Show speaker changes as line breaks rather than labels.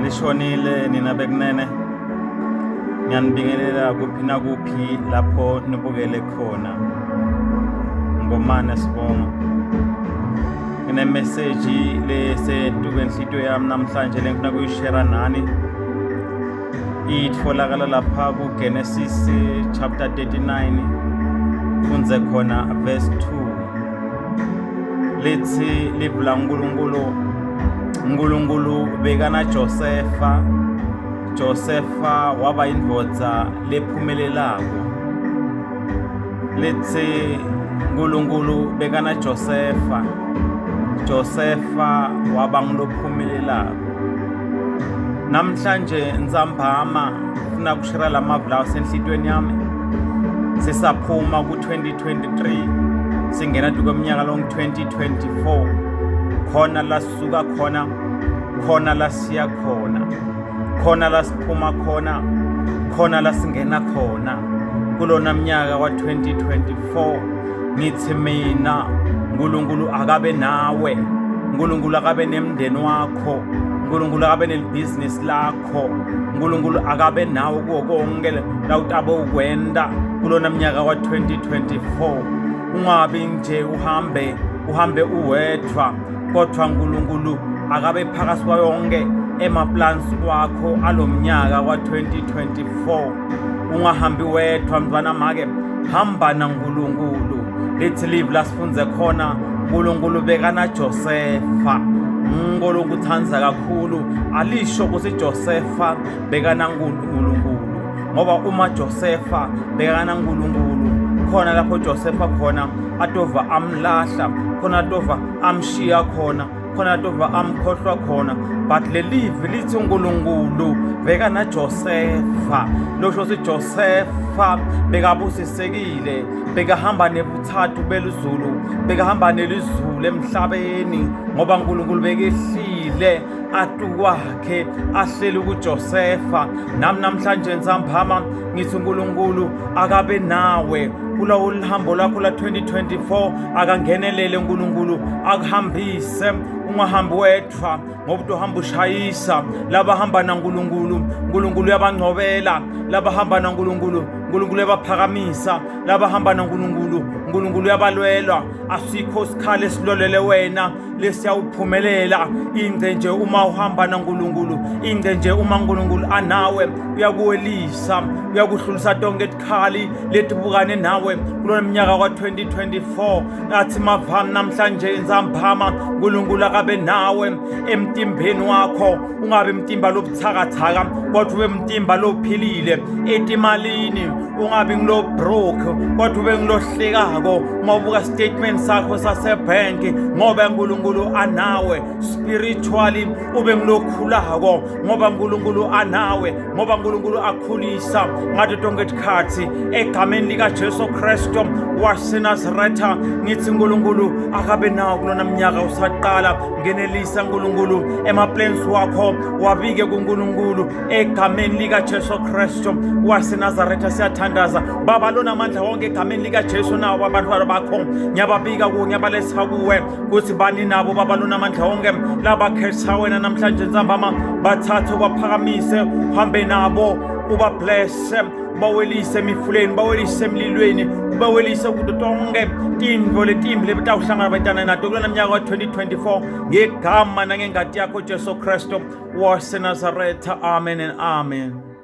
Lishonile nina bekunene, ngiyanibingelela kuphi nakuphi lapho nibukele khona. Ngomane sibonga. Nginemeseji lesetuke enhlitiyo yami namhlanje lengifuna kuyishera nani. Itholakala lapha kuGenesis chapter 39 fundze khona verse 2. Lithi livi laNkulunkulu uNkulunkulu bekana Josefa Josefa waba indvodza lephumelelako lithi uNkulunkulu bekana Josefa Josefa waba ngilophumelelako namhlanje ntsambama funa kushira lamavu lawo senhlitweni yami sisaphuma ku-2023 singena tukweminyaka long 2024 khona la sisuka khona khona la siya khona khona la siphuma khona khona la singena khona kulona mnyaka wa-2024 ngithi mina uNkulunkulu akabe nawe uNkulunkulu akabe nemndeni wakho uNkulunkulu akabe nelibhizinisi lakho uNkulunkulu akabe nawe kuwo konke la utabe ukwenda kulona mnyaka wa-2024 ungabi nje uhambe uhambe uwedwa kodwa uNkulunkulu akabe phakathi kwayonke emaplans wakho alomnyaka wa-2024 ungahambi wedwa mntwana make hamba naNkulunkulu lithi live lasifunze khona uNkulunkulu bekana Josefa uNkulunkulu uthanda kakhulu alisho ukuthi Josefa bekana uNkulunkulu ngoba uma Josefa bekana uNkulunkulu khona lapho Josefa khona atova amlahla khona atova amshiya khona khona atova amkhohlwa khona but lelivi lithi uNkulunkulu beka naJosefa losho ukuthi Josefa bekabusisekile bekahamba nebuthathu belizulu bekahamba nelizulu emhlabeni ngoba uNkulunkulu bekehlile atukwakhe ahleli kuJosefa nami namhlanje ntsambama ngithi uNkulunkulu akabe nawe kulowo luhambo lwakho la-2024 akangenelele uNkulunkulu akuhambise ungahambi wedwa ngoba utohamba ushayisa labahamba naNkulunkulu uNkulunkulu uyabangcobela labahamba naNkulunkulu uNkulunkulu uyabaphakamisa labahamba naNkulunkulu uNkulunkulu uyabalwelwa asikho isikhali esilolele wena lesiyawuphumelela ingce nje uma uhamba naNkulunkulu ingce nje uma uNkulunkulu anawe uyakuwelisa uyakuhlulisa tonke tikhali letibukane nawe kulona mnyaka kwa-2024 athi mavami namhlanje inzamphama uNkulunkulu akabe nawe emtimbeni wakho ungabe mtimba lobuthakathaka kodwa ube mtimba lophilile etimalini ungabi ngilo broke kodwa ube ngilohlekako uma ubuka statement sakho sasebhenki ngoba uNkulunkulu anawe spiritually ube ngilokhulako ngoba uNkulunkulu anawe ngoba uNkulunkulu akhulisa ngato tonke tikhatsi egameni likaJesu Kristu waseNazaretha ngithi uNkulunkulu akabe nawo kulona mnyaka usaqala ngenelisa uNkulunkulu emaplans wakho wabike kuNkulunkulu egameni likaJesu Kristu waseNazaretha siyathandaza baba lona amandla wonke egameni likaJesu nawo abantwana bakho ngiyababika kuwe ngiyabaletha kuwe kuthi bani nabo baba lona amandla wonke labakhetha wena namhlanje ntsambama bathathe ubaphakamise uhambe nabo ubablesse ubawelise emifuleni ubawelise emlilweni ubawelise kuto tonke tintfo letimbi lebetawuhlangabetana nato kulona mnyaka wa-2024 ngegama nangengati yakho Jesu Kristu waseNazaretha. Amen and amen.